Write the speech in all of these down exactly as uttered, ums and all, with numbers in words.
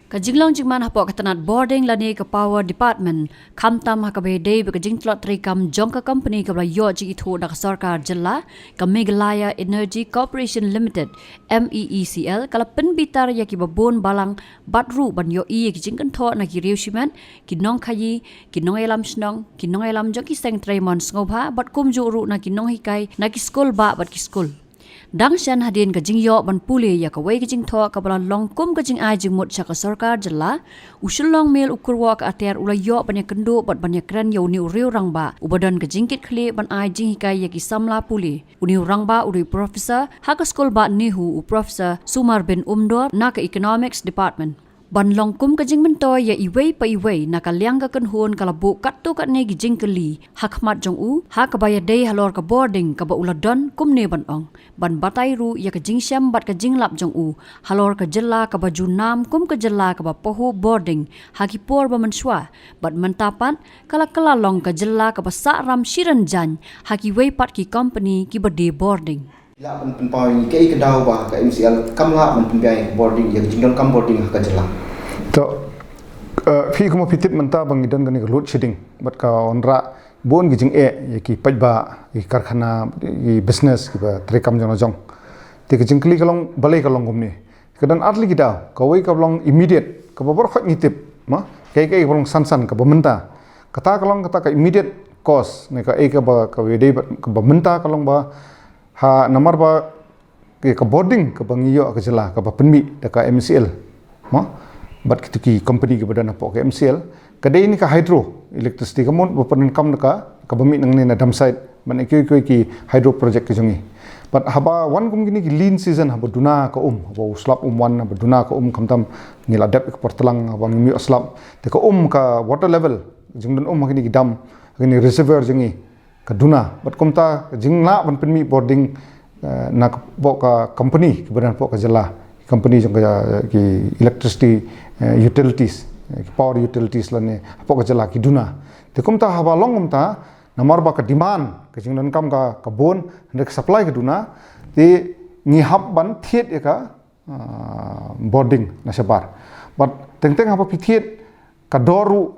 Ka jinglong jingman hapoh ka tnat bording lane ka Power Department, khamtam ha kaba ïadei bad ka jingtlot treikam jong ka company kaba la ïoh jingithuh da ka sorkar jylla, ka Meghalaya Energy Corporation Limited, M E E C L, ka la pynbitar ïa kiba bun balang bad ruh ban ïohi ïa ki jingkynthoh na ki riew shimet, ki nongkhaïi, ki nongïalam shnong, ki nongïalam jong ki seng trei mon sngewbha bad kumjuh ruh na ki nonghikai na ki skul bah bad ki skul. Dang shen hadien ka jingïoh ban pule ïa kawei ka jingthoh kaba la long kum ka jingai jingmut sha ka sorkar jylla, u Shillong Mail u kyrwoh ka athiar u la ïoh ban ïakynduh bad ban ïakren ïa une u riew rangbah uba don ka jingkitkhlieh ban ai jinghikai ïa ki samla pule. Une u rangbah u dei u professor ha ka skul bah NEHU, u Professor Sumar bin Umdor na ka Economics Department. Ban long kum ka jingmyntoi ïa iwei pa iwei na ka liang ka kynhun, ka la buh katto katne ki jingkylli ha khmat jong u ha kaba ïadei halor ka bording kaba u la don kumne ban ong, ban batai ruh ïa ka jingshem bad ka jinglap jong u halor ka jylla kaba ju nam kum ka jylla kaba pahuh bording ha ki por ba mynshuwa, bad mynta pat ka la kylla long ka jylla kaba sah ram shiren jaiñ ha kiwei pat ki company kiba die bording. Lah ban pynpaw ïa kaei ka daw ba ka M C L kam lah ban pynbiang ïa ka bording, ïa ka jingdonkam bording ha ka jylla. To, eh, phi kumba phi tip mynta ba ngi don kane ka load shedding bad ka wanrah bun ki jingeh ïa ki paidbah, ïa ki karkhana, ïa ki business kiba treikam jong la jong. Te ka jingkylli ka long balei ka long kumne. Ka don ar tylli ki daw, kawei ka long immediate, kaba baroh khoit ngi tip, ma, kaei kaei kaba long san san kaba mynta. Kata ka long kata ka immediate cause, ne kaei kaba, kaba ïadei bad kaba mynta ka long ba, ha, namar ba, ka, ka bording kaba ngi ïoh ka jylla kaba pynmih da ka M C L, ma, bad kito ki company kiba don hapoh ka M C L, ka dei ne ka hydro electricity, ka mut ba pyndonkam da ka, kaba mih nangne na dump site, ban ïa kiwei kiwei ki hydro project ki jong ngi. Bad haba wan kum kine ki lean season, haba duna ka um, haba u slap um wan, haba duna ka um, khamtam ngi la dep ïa ka por tlang, haba ngim ïoh slap, te ka um, ka water level, jingdon um ha kine ki dam, ha kine reservoir jong ngi, ka duna. Bad kumta ka jinglah ban pynmih bording, eh, na ka, hapoh ka company kiba don hapoh ka jylla, company jong ka, ki electricity, eh, utilities, eh, ki power utilities lane hapoh ka jylla ki duna. Te kumta haba long kumta, namar ba ka demand, ka jingdonkam ka, ka bun, hynrei ka supply ka duna, te ngi hap ban thied ïa ka, ah, bording na shabar. Bad teng teng haba phi thied, ka dor ruh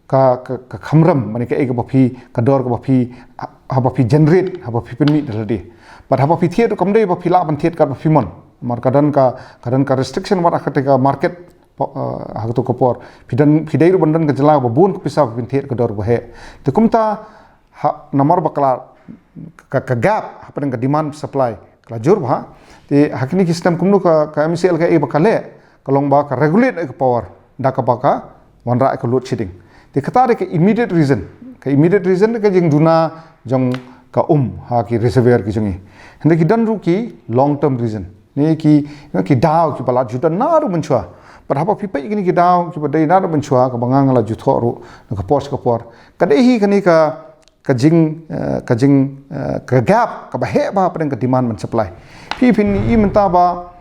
ka, ka, ka kham rem, mane kaei kaba phi, ka dor kaba phi, ha-, haba phi generate, haba phi pynmih da lade. Bad haba phi thied ruh kam dei ba phi lah ban thied katba phi mon. Namar ka don ka, ka don ka restriction wat ha kata ka market, po-, eh, ha kato ka por. Phi don, phi dei ruh ban don ka jylla ba bun ka pisa ba phin thied ka dor ba heh. Te kumta, ha, namar ba ka la, ka, ka gap hapdeng ka demand supply ka la jur bha. Te ha kine ki snem kumno ka, ka M C L kaei ba ka leh, ka long ba ka regulate ïa ka power da kaba ka wanrah ïa ka load shedding. Te kata dei ka immediate reason. Ka immediate reason dei ka jingduna jong ka um ha ki reservoir ki jong ngi. Hynrei ki don ruh ki long term reason, ne ki, you know, ki daw kiba la ju don naduh mynshuwa. Bad haba phi peit kine ki daw kiba dei naduh mynshuwa, kaba nga nga la ju thoh ruh na ka por sha ka por, ka dei hi kane ka, ka jing, eh, ka jing, eh, ka gap kaba heh bha hapdeng ka demand bad supply. Phi, phin i mynta ba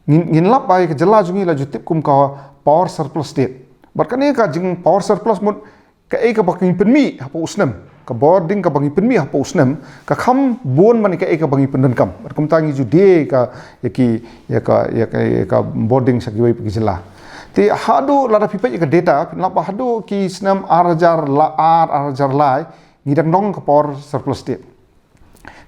ngin, ngin lap ba ïa ka jylla jong ngi la ju tip kum ka power surplus state. Bad kane ka jing power surplus mut kaei kaba ngi pynmih hapoh u snem, ka bording kaba ngi pynmih hapoh u snem, ka kham bun mane kaei kaba ngi pyndonkam. Bad kumta ngi ju die ka, ïa ki, ïa ka, ïa ka, ïa ka bording sha kiwei pat ki jylla. Te haduh, lada phi peit ïa ka data, phin lap ba haduh ki snem ar hajar la-, ar, ar hajar lai, ngi dang don ka power surplus state.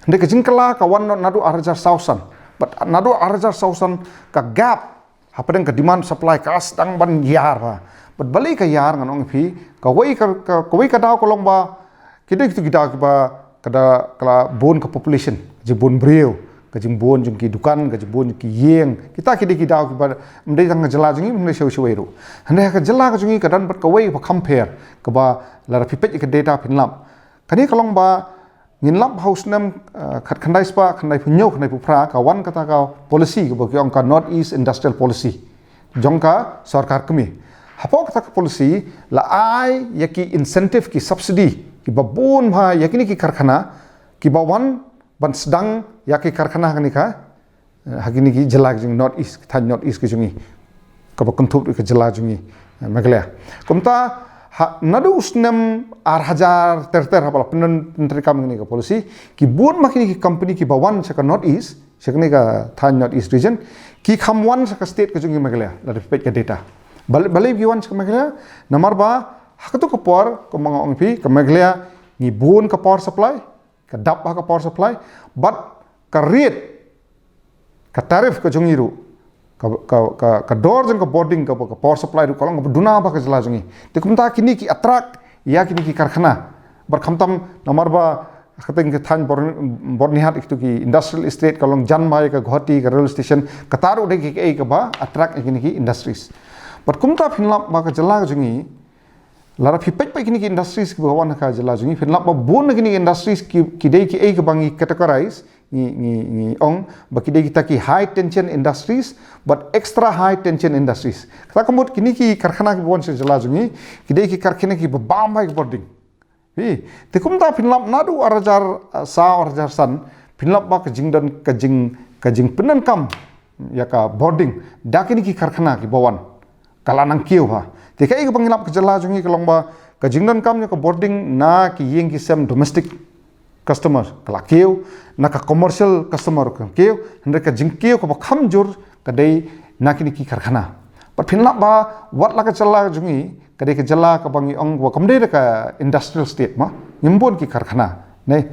Hynrei ka jingkylla ka wan naduh ar hajar saw san. Bad naduh ar hajar saw san ka gap hapdeng ka demand supply ka sdang ban ïar bha. Bad balei ka ïar, ngan ong ïa phi, kawei ka, ka, kawei ka daw ka long ba, ki dei kito ki daw kiba, ka da, ka la bun ka population, ka jingbun briew, ka jingbun jong ki dukan, ka jingbun jong ki ïing. Kita ki dei ki daw kiba ym dei tang ka jylla jong ngi, ym dei shawei shawei ruh. Hynrei ka jylla ka jong ngi ka don bad kawei ba kham pher, kaba lada phi peit ïa ka data phin lap. Kane ka long ba ngin lap ha u snem, eh, khat khyndai spah, khyndaiphew hynñiew, khyndaiphew phra, ka wan kata ka policy kaba ki ong ka North East Industrial Policy jong ka sorkar kmie. Hapoh kata ka policy la ai ïa ki incentive, ki subsidy kiba bun bha ïa kine ki karkhana kiba wan ban sdang ïa ki karkhana ha kane ka, eh, ha kine ki jylla ki jong North East, ki thaiñ North East ki jong ngi, kaba kynthup ïa ka jylla jong ngi, eh, Meghalaya. Kumta, ha, naduh u snem ar hajar ter ter haba la pyn-, pyntreikam ïa kane ka policy, ki bun ma kine ki company kiba wan sha ka North East, sha kane ka thaiñ North East region, ki kham wan sha ka state ka jong ngi Meghalaya, lada phi peit ka data. Bal-, balei ki wan sha ka Meghalaya, namar ba ha kato ka por, kumba nga ong ïa phi, ka Meghalaya ngi bun ka power supply, ka dap ha ka power supply, bad ka rate, ka tariff ka jong ngi ruh, ka, ka, ka, ka dor jong ka bording kaba ka power supply ruh ka long kaba duna bha ha ka jylla jong ngi. Te kumta kine ki attract ïa kine ki karkhana. Bad khamtam namar ba ha kata ka thaiñ Bor-, Byrnihat, kito ki industrial estate ka long jan bha ïa ka Guwahati ka rail station, kata ruh dei kaei kaba attract ïa kine ki industries. Bad kumta phin lap ba ka jylla ka jong ngi, lada phi peit pat kine ki industries kiba wan ha ka jylla jong ngi, phin lap ba bun na kine ki industries ki, ki dei kiei kaba ngi categorize, ngi, ngi, ngi ong ba ki dei kita ki high tension industries bad extra high tension industries. Kata ka mut kine ki karkhana kiba wan sha jylla jong ngi, ki dei ki karkhana kiba bam bha ïa ka bording. Phi, te kumta phin lap naduh ar hajar saw, ar hajar san, phin lap ba ka jingdon, ka jing, ka jingpyndonkam ïa ka bording da kine ki karkhana kiba wan, ka la nang kiew bha. Te kaei kaba ngi lap ha ka jylla jong ngi ka long ba ka jingdonkam ïa ka bording na ki ïing ki sem, domestic customer, ka la kiew, na ka commercial customer ka kiew, hynrei ka jingkiew kaba kham jur ka dei na kine ki karkhana. Bad phin lap ba wat la ka jylla jong ngi ka dei ka jylla kaba ngi ong ba kam dei da ka industrial state, ma ngim bun ki karkhana. Ne,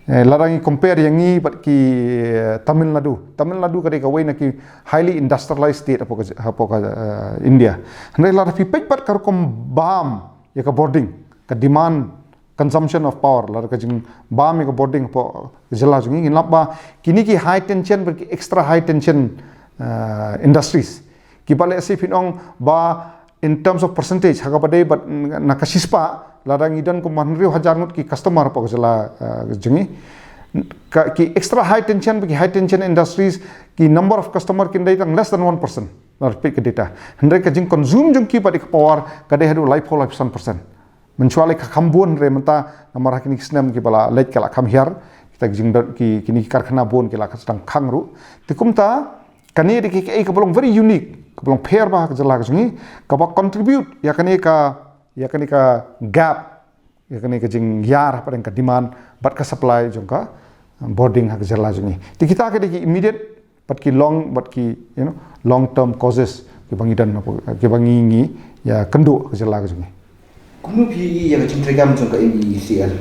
eh, lada ngi compare ïa ngi bad ki, eh, Tamil Nadu. Tamil Nadu ka dei kawei na ki highly industrialized state hapoh ka, hapoh ka, eh, India. Hynrei lada phi peit bad ka rukom bam ïa ka bording, ka demand, consumption of power, lada ka jingbam ïa ka bording hapoh ka jylla jong ngi, ngin lap ba kine ki high tension bad ki extra high tension, eh, industries, kiba lehse phin ong ba in terms of percentage, ha kaba dei bad na ka shispah, lada ngi don kumba hynriew hajar ngut ki customer hapoh ka jylla, eh, jong ngi, ka, ki extra high tension bad ki high tension industries, ki number of customer kin dei tang less than one percent, lada peit ka data. Hynrei ka jingconsume jong ki bad ïa ka power ka dei haduh laiphew, laiphew san percent. Mynshuwa lei ka kham bun, hynrei mynta namar ha kine ki snem kiba la leit ka la kham hiar, kita ki jingdon ki, kine ki karkhana bun ki la ka sdang khang ruh. Te kumta kane dei kaei kaba long very unique, kaba long pher bha ha ka jylla ka jong ngi, kaba contribute ïa kane ka, ïa kane ka gap, ïa kane ka jingïar hapdeng ka demand bad ka supply jong ka bording ha ka jylla jong ngi. Te kita ka dei ki immediate bad ki long, bad ki, you know, long term causes kiba ngi don, kiba ngi, ngi ïakynduh ha ka jylla ka jong ngi. Kumno phi ïa ka jingtreikam jong ka M E C L?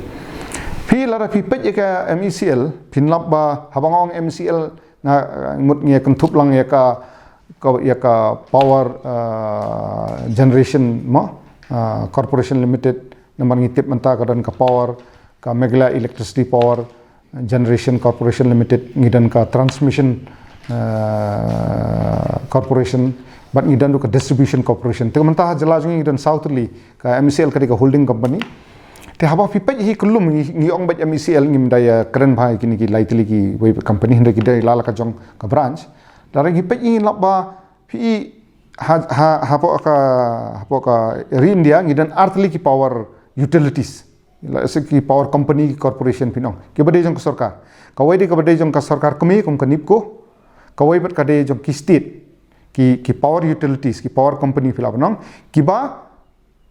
Phi, lada phi peit ïa ka M E C L, phin lap ba haba nga ong M E C L, nga, nga mut ngi ïa kynthup lang ïa ka, ka, ïa ka Power, uh, Generation, mo, uh, Corporation Limited, namar ngi tip mynta ka don ka Power, ka Meghalaya Electricity Power Generation Corporation Limited, ngi don ka Transmission, uh, Corporation, bad ngi don ruh ka Distribution Corporation. Te mynta ha jylla jong ngi ngi don saw tylli, ka M E C L ka dei ka holding company. Te haba phi peit hi kyllum, ngi, ngi ong beit M E C L, ngim da ïakren bha ïa kine ki lai tylli kiwei pat company, hynrei ki dei la la ka jong ka branch. Lada ngi peit ngi lap ba phi ha, ha, hapoh ka, hapoh ka ri India ngi don ar tylli ki power utilities. Lehse ki power company, ki corporation phin ong, kiba dei jong ka sorkar. Kawei dei kaba dei jong ka sorkar kmie kum ka NEEPCO. Kawei pat ka dei jong ki state, ki, ki power utilities, ki power company phi lah ban ong, kiba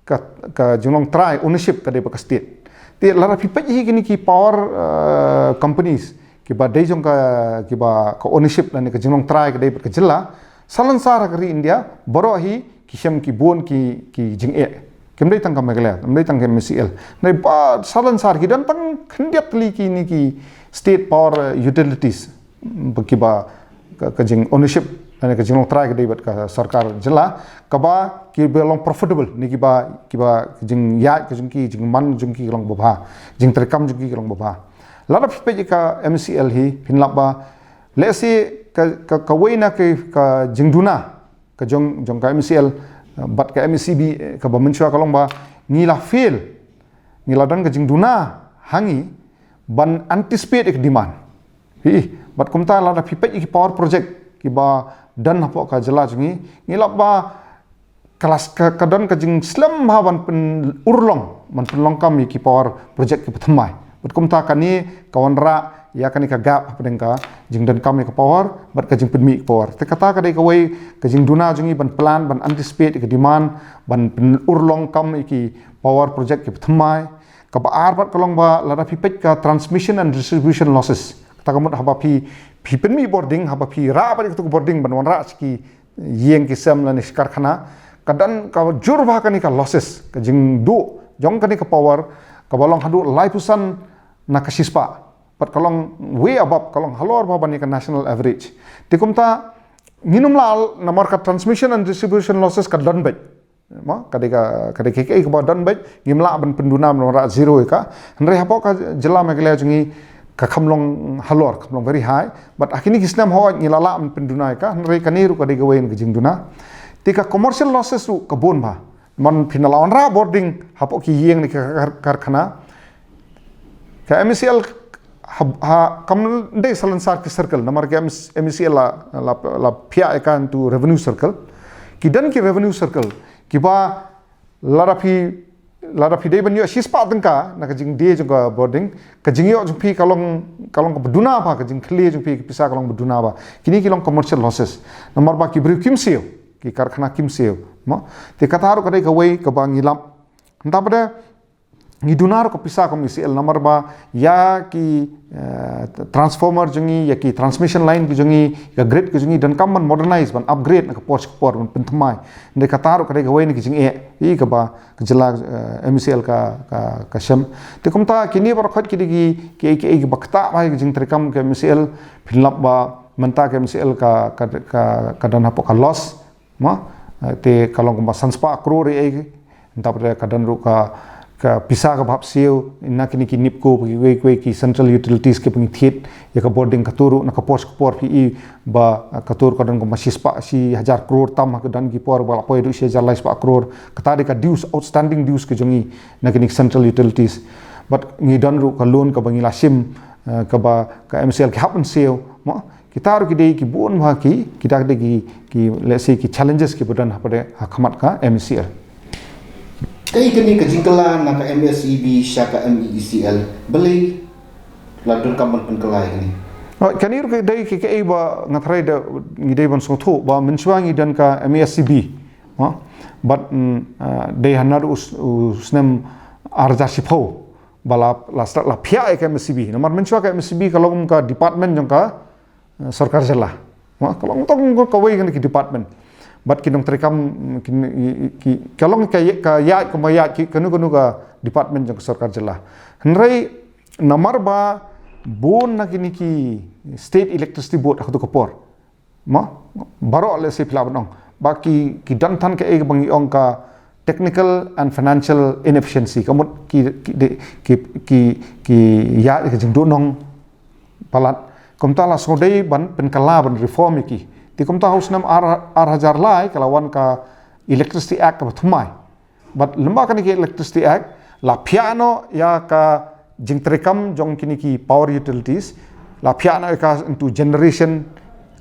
ka, ka jinglong trai, ownership ka dei bad ka state. Te lada phi peit hi kine ki power, uh, companies kiba dei jong ka, kiba ka ownership lane ka jinglong trai ka dei bad ka jylla, salonsar ha ka ri India baroh hi ki shem ki bun ki, ki jingeh. Kim dei tang ka Meghalaya, kim dei tang ka M E C L. Hynrei ba salonsar ki don tang khyndiat tylli kine ki state power, uh, utilities, ba kiba ka, ka jing ownership lane ka jinglong trai ka dei bad ka sorkar jylla, kaba kiba long profitable, ne kiba, kiba ka jingïaid ka jong ki, jingman jong ki ka long ba bha, jingtreikam jong ki ka long ba bha. Lada phi peit ïa ka M E C L hi, phin lap ba lehse ka, ka, kawei na ka, ka jingduna ka jong, jong ka M E C L, eh, bad ka M E C B, eh, kaba mynshuwa ka long ba ngi la fail, ngi la don ka jingduna ha ngi ban anticipate ïa ka demand. Phi, bad kumta lada phi peit ïa ki power project kiba don hapoh ka jylla jong ngi, ngi lap ba ka la, ka, ka don ka jingslem ha ban pynurlong, ban pynlong kam ïa ki power project kiba thymmai. Bad kumta kane ka wanrah ïa kane ka gap hapdeng ka jingdonkam ïa ka power bad ka jingpynmih ïa ka power. Te kata ka dei kawei ka jingduna jong ngi ban plan, ban anticipate ïa ka demand, ban pynurlong kam ïa ki power project kiba thymmai. Kaba ar pat ka long ba lada phi peit ka transmission and distribution losses, kata ka mut haba phi, phi pynmih bording, haba phi rah bad ïa katu ka bording ban wanrah sha ki ïing ki sem lane shi karkhana, ka don ka jur bha kane ka losses, ka jingduh jong kane ka power, kaba long haduh laiphew san na ka shispah. Bad ka long way above, ka long halor bha ban ïa ka national average. Te kumta, ngin ym lah, namar ka transmission and distribution losses ka don beit. Mo, ka dei ka, ka dei ka, ka, kaba don beit, ngim lah ban pynduna, ban wanrah zero ïa ka. Hynrei hapoh ka jylla Meghalaya jong ngi, ka kham long halor, kham long very high. Bad ha kine ki snem hooid ngi la lah ban pynduna ïa ka, hynrei kane ruh ka dei kawei na ka jingduna. Te ka commercial losses ruh ka bun bha. Man phin lah wanrah bording hapoh ki ïing ne ki kar-, karkhana. Ka M E C L ha, ha, kam dei salonsar ki circle, namar ka M-, M E C L la, la, la phiah ïa ka into revenue circle. Ki don ki revenue circle, kiba lada phi, lada phi dei ban ïoh shispah tyngka na ka jingdie jong ka bording, ka jingïoh jong phi ka long, ka long kaba duna bha, ka jingkhlieh jong phi ka pisa ka long ba duna bha. Kine ki long commercial losses. Namar ba ki briew kim siew, ki karkhana kim siew. Mo? Te kata ruh ka dei kawei kaba ngi lap. Hynda ba dei, ngi duna ruh ka pisa kum M E C L, namar ba ïa ki, eh, transformer jong ngi, ïa ki transmission line ki jong ngi, ïa ka grid ki jong ngi, donkam ban modernize, ban upgrade na ka por sha ka por, ban pynthymmai. Hynrei kata ruh ka dei kawei na ki jingeh ïa kaba ka jylla, eh, M E C L ka, ka, ka shem. Te kumta kine baroh khoit ki dei ki, ki, ki, kiba ktah bha ïa ka jingtreikam ka M E C L, phin lap ba mynta ka M E C L ka, ka, ka, ka don hapoh ka loss. Mo, eh, te ka long kumba san spah klur ïa, eh, hynda ba dei ka don ruh ka, ka pisa kaba hap siew na kine ki NEEPCO, kiwei kiwei ki central utilities kiba ngi thied ïa ka bording, kato ruh na ka por sha ka por phi i ba, eh, kato ruh ka don kumba shi spah, shi hajar klur tam ha ka don ki por ba la poi ruh shi hajar lai spah klur. Kata dei ka dues, outstanding dues ki jong ngi na kine ki central utilities. Bad ngi don ruh ka loan kaba ngi la shim, eh, kaba ka M E C L ki hap ban siew. Mo, kita ruh ki dei ki bun bha ki, kita ki dei ki, ki, let's say, ki challenges kiba don hapdeng, ha khmat ka M E C L. Kaei kane ka jingkylla na ka M S E B sha ka M E C L, balei la donkam ban pynkylla ïa kane? Oh, kane ruh ka dei ki, kaei ba nga tharai da ngi dei ban sngewthuh ba mynshuwa ngi don ka M S E B. Mo, bad, mm, ah, dei hana u s-, u snem ar hajar shiphew ba la, la start la phiah ïa ka M S E B. Namar mynshuwa ka M S E B ka long ka department jong ka, eh, sorkar jylla. Mo, ka long tang kawei na ki department. Bad ki nongtreikam, ki, ki, ki, ka long ka, ka ïaid, ka ma ïaid, ki, kano kano ka department jong ka sorkar jylla. Hynrei namar ba bun na kine ki state electricity board ha kato ka por. Mo, baroh, let's say, phi lah ban ong ba ki, ki don than kaei kaba ngi ong ka technical and financial inefficiency. Ka mut ki, ki, ki, ki, ki ïaid ka jingduhnong palat. Kumta la sngewdei ban pynkylla, ban reform ïa ki. Te kumta ha u snem ar, ar hajar lai ka la wan ka Electricity Act kaba thymmai. Bad lyngba kane ka Electricity Act la phiah noh ïa ka jingtreikam jong kine ki power utilities, la phiah noh ïa ka into generation,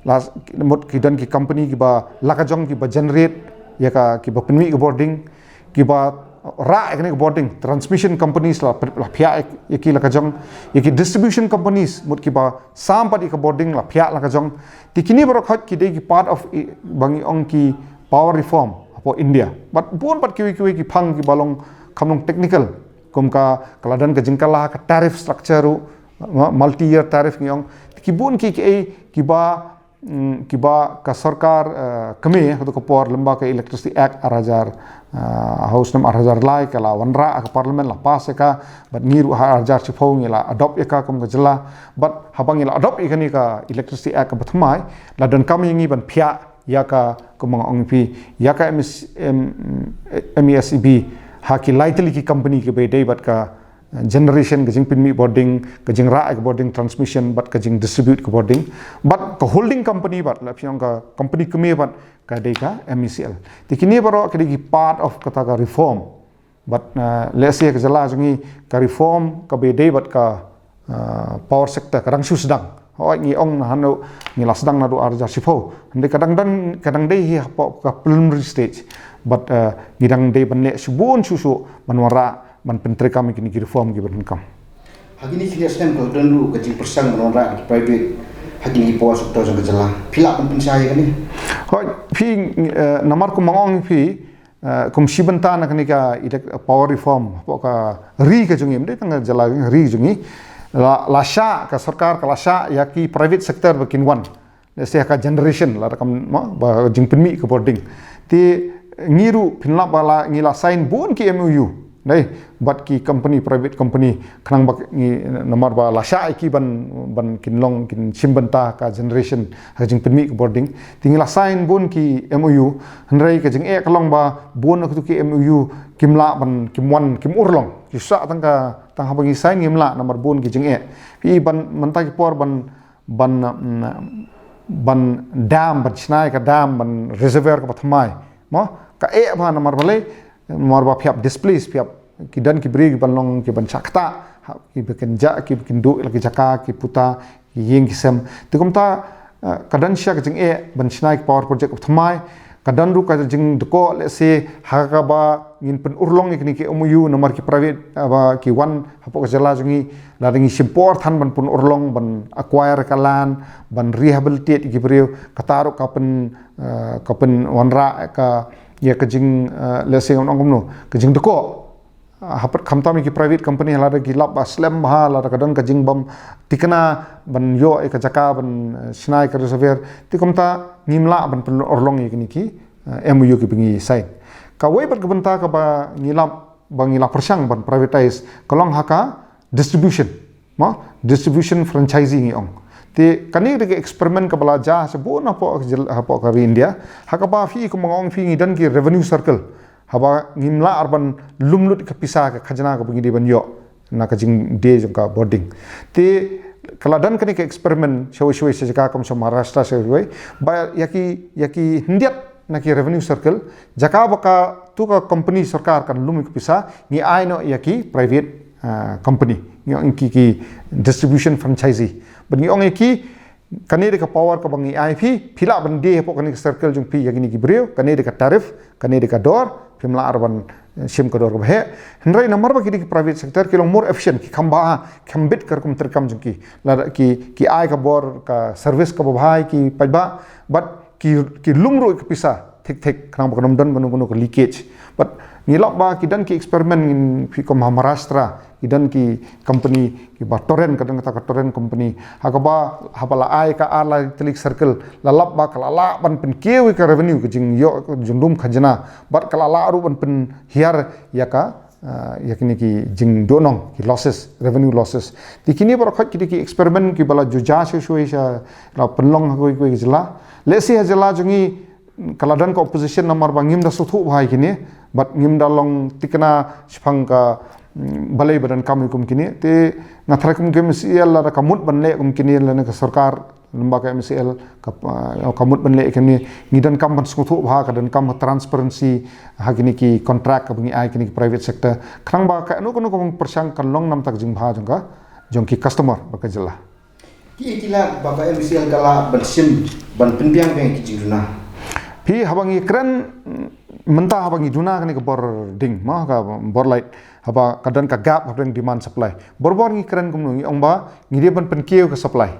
la mut ki don ki company kiba la ka jong kiba generate ïa ka, kiba pynmih ka bording, kiba rah ïa kane ka bording, transmission companies la, la phiah ïa ki la ka jong, ïa ki distribution companies mut kiba sam pat ïa ka bording la phiah la ka jong. Te kine baroh khoit ki dei ki part of i, ba ngi ong ki power reform hapoh India. Bad bun pat kiwei kiwei ki phang kiba long kham long technical. Kum ka, ka la don ka jingkylla ka tariff structure ruh, ma-, multi year tariff ngi ong. Te ki bun ki, kiei kiba, mm, kiba ka sorkar, eh, kmie ha kato ka por lyngba ka Electricity Act ar hajar, eh, ha u snem ar hajar lai ka la wanrah ha ka parliament, la pass ïa ka. Bad ngi ruh ha ar hajar shiphew ngi la adopt ïa ka kum ka jylla. Bad haba ngi la adopt ïa kane ka Electricity Act kaba thymmai, la donkam ïa ngi ban phiah ïa ka, kumba nga ong ïa phi, ïa ka M S, M, M E S E B ha ki lai tylli ki company kiba dei bad ka, eh, generation, ka jingpynmih bording, ka jingrah ïa ka bording, transmission, bad ka jingdistribute ka bording, bad ka holding company, bad la phi ong ka company kmie, bad ka dei ka M E C L. Te kine baroh ki dei ki part of kata ka reform. Bad, uh, let's say ka jylla jong ngi ka reform kaba dei bad ka, uh, power sector ka dang shu sdang. Hooid ngi ong naduh, ngi la sdang naduh ar hajar shiphew. Hynrei ka dang dang, ka dang dei hi hapoh ka preliminary stage. Bad, uh, ngi dang dei ban leh shibun shuh shuh ban wanrah, ban pyntreikam ïa kine ki reform kiba donkam. Ha kine ki snem ka don ruh ka jingpyrshang ban wanrah ki private ha kine ki power sector jong ka jylla. Phi lah ban pynshai ïa kane? Hooid, phi, uh, namar kumba nga ong ïa phi, eh, kum shi bynta na kane ka elec-, power reform hapoh ka ri ka jong ngi, ym dei tang ka jylla, ka ri jong ngi. la, la shah, ka sorkar ka la shah ïa ki private sector ba kin wan. Let's say ka generation, la rakam, mo, ba jingpynmih ka bording. Te ngi ruh phin lap ba la, ngi la sign bun ki M O U. Dei, bad ki company, private company, khnang ba ngi, namar ba la shah ïa ki ban, ban kin long, kin shim bynta ka generation ha jingpynmih ka bording. Te ngi la sign bun ki M O U, hynrei ka jingeh ka long ba bun na kitu ki M O U kim lah ban, kim wan, kim urlong. Ki shah tang ka, tang haba ngi sign ngim lah, namar bun ki jingeh. Phi ban, mynta ki por ban, ban, mm, ban dam, ban shna ïa ka dam, ban reservoir kaba thymmai. Mo, ka eh bha namar balei, namar ba phi hap displace, phi hap, ki don ki briew ki ban long, ki ban shah ktah, ha, ki ba kin jah, ki ba kin duh la ki jaka, ki puta, ki ïing ki sem. Te kumta, eh, ka don shisha ka jingeh ban shna ïa ki power project kaba thymmai. Ka don ruh ka jingdkoh, let's say, ha kaba ngin pynurlong ïa kine ki M O U namar ki private, eh, ba ki wan hapoh ka jylla jong ngi, lada ngi shim por than ban pynurlong, ban acquire ka land, ban rehabilitate ïa ki briew, kata ruh ka pyn, eh, ka pynwanrah ka, ïa ka jing, eh, let's say, ngan ong kumno, ka jingdkoh. Ah, ha pat khamtam ïa ki private company, lada ki lap ba slem bha, lada ka don ka jingbym thikna ban ïoh ïa ka jaka ban, eh, shna ïa ka reservoir. Te kumta ngim lah ban pynurlong ïa kine ki, eh, M O U kiba ngi sign. Kawei pat ka bynta kaba ngi lap, ba ngi la pyrshang ban privatize, ka long ha ka distribution. Mo, distribution franchisee ngi ong. Te kane dei ka experiment kaba la jia sha bun hapoh ka jylla, hapoh ka ri India. Ha kaba phi, kumba nga ong phi, ngi don ki revenue circle. Haba ngim lah ar ban lum lut ka pisa, ka khajna kaba ngi dei ban ïoh na ka jingdie jong ka bording. Te ka la don kane ka experiment shawei shawei sha jaka kum sha Maharashtra shawei. Ba ïa ki, ïa ki khyndiat na ki revenue circle, jaka ba katu ka company sorkar kan lum ïa ka pisa, ngi ai noh ïa ki private, ah, company. Ngi ong ki, ki distribution franchisee. Bad ngi ong ïa ki, kane dei ka power kaba ngi ai phi, phi lah ban die hapoh kane ka circle jong phi ïa kine ki briew, kane dei ka tariff, kane dei ka dor, phim lah ar ban, eh, shim ka dor kaba heh. Hynrei namar ba ki dei ki private sector, ki long more efficient, ki kham bha, kham bit ka rukom treikam jong ki. Lada ki, ki ai ka bor, ka service kaba bha ïa ki paidbah, bad ki, ki lum ruh ïa ka pisa thik thik, khnang ba kan ym don kano kano ka leakage. Bad ngi lap ba ki don ki experiment, ngin phi kum ha Maharashtra, ki don ki company kiba Torrent, ka don kata ka Torrent company. Ha kaba, haba la ai ka ar lai tylli ki circle, la lap ba ka la lah ban pynkiew ïa ka revenue, ka jingïoh, ka jinglum khajna. Bad ka la lah ruh ban pynhiar ïa ka, ah, ïa kine ki jingduhnong, ki losses, revenue losses. Te kine baroh khoit ki dei ki experiment kiba la ju jia shawei shawei sha, la pynlong ha kawei kawei ka jylla. Let's say ha jylla jong ngi, ka la don ka opposition namar ba ngim da sngewthuh bha ïa kine, bad ngim da long thikna shaphang ka, mm, balei ba donkam ïa kum kine. Te nga tharai kum ka M C L lada ka mut ban leh kum kine, lane ka sorkar, lem bad ka M C L, ka, ah, ka mut ban leh kum kine, ngi donkam ban sngewthuh bha, ka donkam ka transparency ha kine ki contract kaba ngi ai kine ki private sector. Khnang ba kano kano kaba pyrshang kan long namar ka jingbha jong ka, jong ki customer bad ka jylla. Ki, ki lad ba ka M C L ka lah ban shim, ban pynbiang biang ki jingduna. Phi, haba ngi kren, mm, mynta haba ngi duna kane ka bording, mo, ka bor light, haba ka don ka gap hapdeng demand supply. Bor bor ngi kren kumno, ngi ong ba ngi dei ban pynkiew ka supply.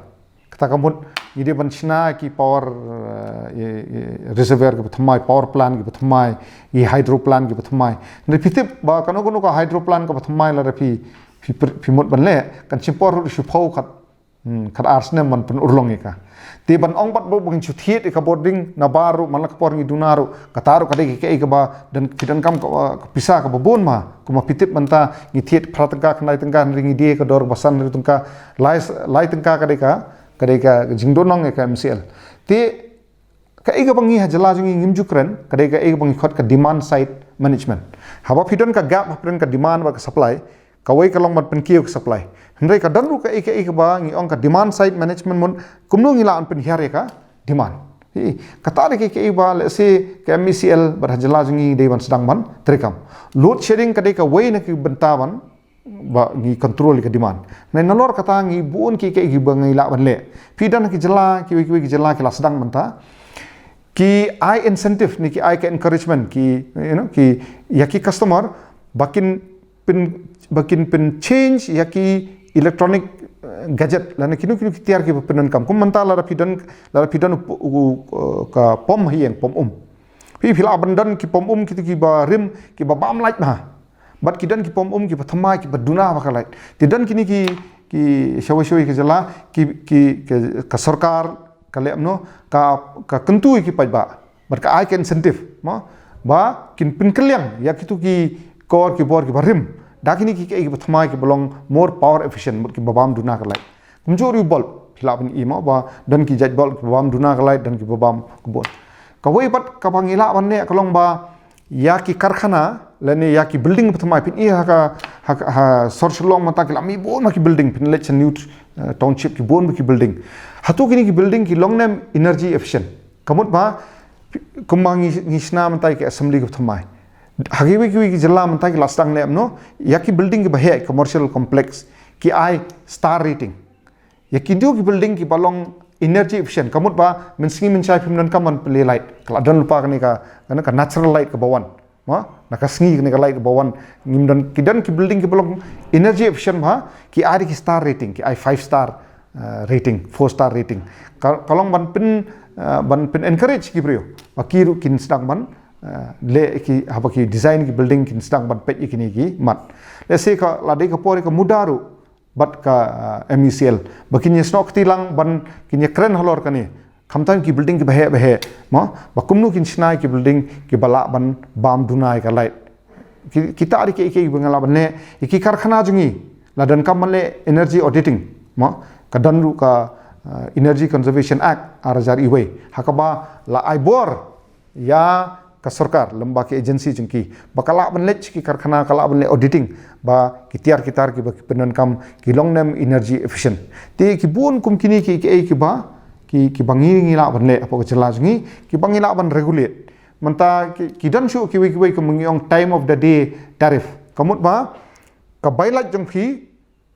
Kata ka mut ngi dei ban shna ki power, eh, i, i, reservoir kiba thymmai, power plant kiba thymmai, i hydro plant kiba thymmai. Hynrei phi tip ba kano kano ka hydro plant kaba thymmai lada phi, phi, phi mut ban leh, kan shim por ruh shu phew khat, hmm, khat ar snem ban pynurlong ïa ka. Te ban ong pat ba ngin shu thied ïa ka bording nabar ruh, man la ka por ngi duna ruh, kata ruh ka dei ka, ka, kaba don, ki donkam ka, ka pisa kaba bun ma. Kumba phi tip mynta ngi thied phra tyngka, khyndai tyngka, hynrei ngi die ka dor ba san hynriew tyngka, lai, lai tyngka ka dei ka, ka dei ka jingduhnong ïa ka M C L. Te kaei kaba ngi ha jylla jong ngi ngim ju kren, ka dei kaei kaba ngi khot ka demand side management. Haba phi don ka gap hapdeng ka demand bad ka supply, kawei ka long ban pynkiew ka supply. Hynrei ka don ruh kaei kaei kaba ngi ong ka demand side management, mut kumno ngi lah ban pynhiar ïa ka demand. Hi, kata dei kaei kaei ba, let's say, ka M E C L bad ha jylla jong ngi dei ban sdang ban treikam. Load shedding ka dei kawei na ki bynta ban ba ngi control ïa ka demand. Nalor kata ngi bun kiei kiei kiba ngi lah ban leh. Phi don ha ki jylla, kiwei kiwei ki jylla ki la sdang mynta. Ki ai incentive ne ki ai ka encouragement ki, you know, ki, ïa ki customer ba kin pyn, ba kin pyn change ïa ki electronic, eh, gadget lane kino kino ki tiar kiba pyndonkam. Kum mynta lada phi don, lada phi don u, u, u, ka pom ha ïing, pom um. Phi, phi lah ban don ki pom um kito kiba rim, kiba bam light bha. Bad ki don ki pom um kiba thymmai, kiba duna bha ka light. Te don kine ki, ki shawei shawei ki jylla, ki, ki, ki, ka sorkar, ka leh kumno, ka, ka kyntu ïa ki paidbah. Bad ka ai ka incentive, mo, ba kin pynkylliang ïa kitu ki kor ki bor kiba rim da kine ki, ki, kiba thymmai kiba long more power efficient, mut kiba bam duna ka light. Kumjuh ruh bulb, phi lah ban i mo, ba don ki jait bulb kiba bam duna ka light, don kiba bam kbun. Kawei pat kaba ngi lah ban leh ka long ba ïa ki karkhana lane ïa ki building ba thymmai, phin i ha ka, ha ka, ha sor Shillong mynta ki la mih bun ma ki building, phin leit sha New, eh, Township ki bun ma ki building. Hato kine ki building ki long ne em energy efficient? Ka mut ba kumba ngi, ngi shna mynta ïa ki assembly kaba thymmai, ha kiwei kiwei ki jylla mynta ki la sdang leh kumno, ïa ki building kiba heh, commercial complex, ki ai star rating. Ïa kitu ki building kiba long energy efficient, ka mut ba mynsngi mynshai phim donkam ban plie light, ka la don lypa kane ka, kane ka natural light kaba wan, mo, na ka sngi kane ka light kaba wan. Ngim don, ki don ki building kiba long energy efficient ba ki ai da ki star rating, ki ai five star, eh, rating, four star rating. Ka, ka long ban pyn, eh, ban pyn encourage ki briew ba ki ruh kin sdang ban, eh, leh ki, haba ki design ki building kin sdang ban peit ïa kine ki mat. Let's say ka la dei ka por ïa ka MUDA ruh bad ka, ah, M E C L, ba kin ïasnoh kti lang ban kin ïakren halor kane, khamtam ki building kiba heh ba heh, mo, ba kumno kin shna ïa ki building kiba lah ban bam duna ïa ka light. Ki, kita ki, ki, kiba ngi lah ban leh, ïa ki karkhana jong ngi la donkam ban leh energy auditing, mo, ka don ruh ka, ah, Energy Conservation Act ar hajar iwei, ha kaba la ai bor ïa ka sorkar lem bad ki agency jong ki ba ka lah ban leit ki karkhana, ka lah ban leh auditing ba ki tiar ki tar kiba ki pyndonkam ki long ne em energy efficient. Te ki bun kum kine ki, ki, kiba, ki, kiba ngi, ngi lah ban leh hapoh ka jylla jong ngi, kiba ngi lah ban regulate. Mynta ki, ki don shuh kiwei kiwei kum ngi ong time of the day tariff. Ka mut ba ka bai light jong phi,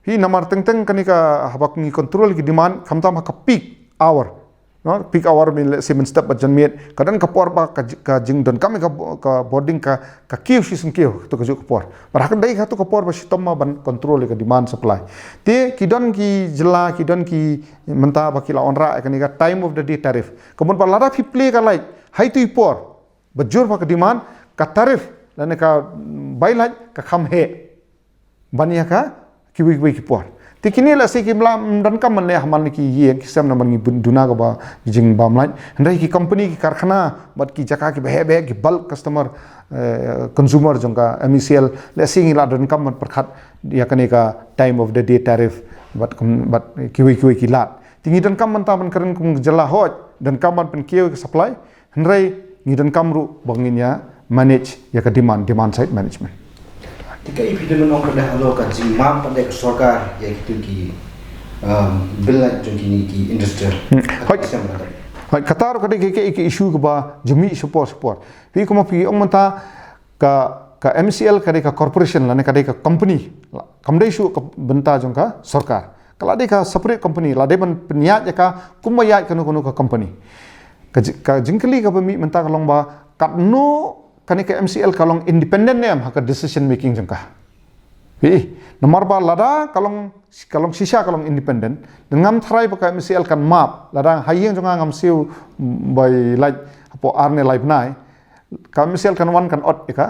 phi namar teng teng kane ka, haba ngi control ki demand, khamtam ha ka peak hour. No, peak hour mynta, let's say mynstep bad janmiet, ka don ka por ba ka, ka jingdonkam ka, ka bording ka, ka kiew shi syngkiew, to kajuh ka por. Bad ha ka dei kato ka por ba shitom ma ban control ka demand supply. Te ki don ki jylla, ki don ki mynta ba ki la wanrah ïa kane ka time of the day tariff. Ka mut ba lada phi plie ka light ha itu i por ba jur bha ka demand, ka tariff lane ka, mm, bai light ka kham heh ban ïa ka kiwei kiwei ki por. Te kine lehse kim lah, mm, donkam ban leh ha man ki ïing ki sem namar ngi bun duna kaba jingbam light. Hynrei ki company, ki karkhana bad ki jaka kiba heh ba heh, ki bulk customer, eh, consumer jong ka M E C L, lehse ngi lah donkam ban pyrkhat ïa kane ka time of the day tariff bad kum, bad kiwei kiwei ki lad. Te ngi donkam mynta ban kren kum ka jylla, hooid, donkam ban pynkiew ïa ka supply, hynrei ngi donkam ruh ba ngin ïa manage ïa ka demand, demand side management. Te kaei phi don ban ong kyrdan halor ka jingmap pat de ka sorkar ïa kitu ki, um, bill light jong kine ki industrial. Hmm. Hooid. Hooid, kata ruh ka dei ka, ka, ka issue kaba ju mih shapor shapor. Phi, kumba phi ong mynta ka, ka M C L ka dei ka corporation lane ka dei ka company. Kam dei shuh ka bynta jong ka sorkar. Ka la dei ka separate company, la dei ban pynïaid ïa ka kumba ïaid kano kano ka company. Ka ji-, ka jingkylli kaba mih mynta ka long ba katno kane ka M C L ka long independent ne em ha ka decision making jong ka. Phi, namar ba lada ka long, ka long shisha ka long independent, te ngam tharai ba ka M C L kan map, lada ha ïing jong nga ngam siew, mm, bai light hapoh ar ne lai bnai, ka M C L kan wan kan ot ïa ka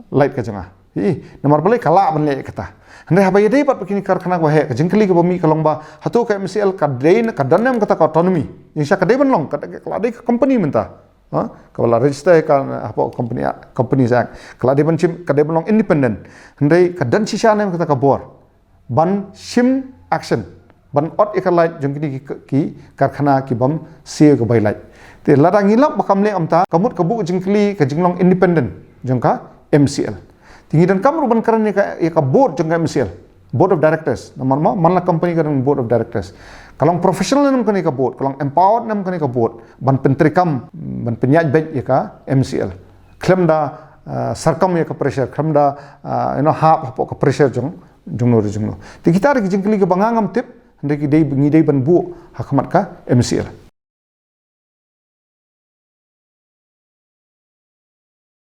light ka jong nga. Hi, namar balei ka lah ban leh kata. Hynrei haba ïadei bad kine ki karkhana kaba heh, ka jingkylli kaba mih ka long ba hato ka M C L ka dei ne ka don ne em kata ka autonomy. Jingshisha ka dei ban long, ka, ka la dei ka company mynta. Ha? Kaba la register ka hapoh Company Act, Companies Act. Ka la dei ban shim, ka dei ban long independent. Hynrei ka don shisha ne em kata ka bor ban shim action, ban ot ïa ka light jong kine ki, ki karkhana ki bym siew ka bai light. Te lada ngi lap ba kam leh kumta, ka mut ka buh jingkylli ka jinglong independent jong ka M C L. Te ngi donkam ruh ban kren ïa ka, ïa ka board jong ka M C L, board of directors. Namar ma, man la company ka don board of directors. Ka long professional ne em kane ka board, ka long empowered ne em kane ka board ban pyntreikam, ban pynïaid beit ïa ka M C L. Khlem da, ah, sarkam ïa ka pressure, khlem da, ah, you know, hap hapoh ka pressure jong, jongno re jongno. Te kita re ki jingkylli kaba nga ngam tip, hynrei ki dei, ngi dei ban buh ha khmat ka M C L.